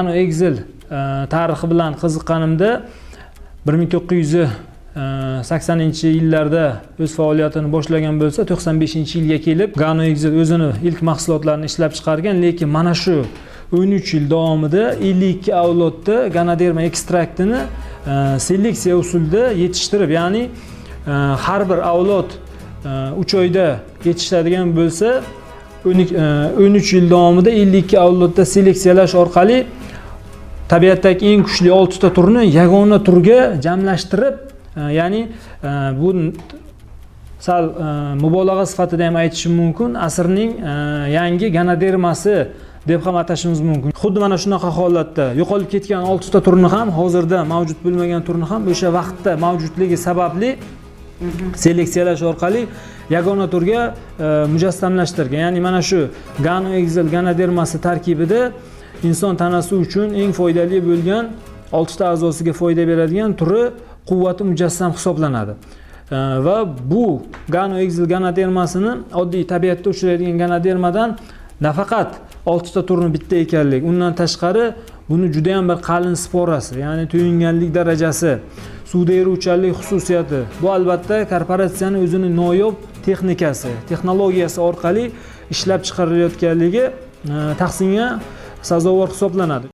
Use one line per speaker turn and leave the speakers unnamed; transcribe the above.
Gano Excel tarixi bilan qiziqqanimda 1980-yillarda o'z faoliyatini boshlagan bo'lsa, 95-yilga kelib Gano Excel o'zini ilk mahsulotlarini ishlab chiqargan, lekin mana shu 13 yil davomida 52 avlodda ganoderma ekstraktini seleksiya usulida yetishtirib, ya'ni har bir avlod 3 oyda yetishadigan bo'lsa, 13 yil davomida 52 avlodda seleksiyalash orqali tabiatdagi eng kuchli 6 ta turni yagona turga jamlashtirib, ya'ni bu sal mubolag'a sifatida ham aytishim mumkin, asrning yangi ganodermasi deb ham atashimiz mumkin. Xuddi mana shunaqa holatda yo'qolib ketgan 6 ta turni ham, hozirda mavjud bo'lmagan turni ham o'sha vaqtda mavjudligi sababli seleksiyalash orqali yagona turga mujassamlashtirgan. Ya'ni mana shu Gano Excel ganodermasi tarkibida inson tanasi uchun eng foydali bo'lgan, oltita a'zosiga foyda beradigan turi quvvati mujassam hisoblanadi. Va bu Gano Excel ganodermasini oddiy tabiatda uchraydigan ganodermadan nafaqat oltita turni bitta ekanligi, undan tashqari buni juda ham bir qalin sporasi, ya'ni to'yinganlik darajasi, suvda eruvchanlik xususiyati, bu albatta korporatsiyani o'zini noyob texnikasi, texnologiyasi orqali ishlab chiqarilayotganligi tahsinga sazovor hisoblanadi.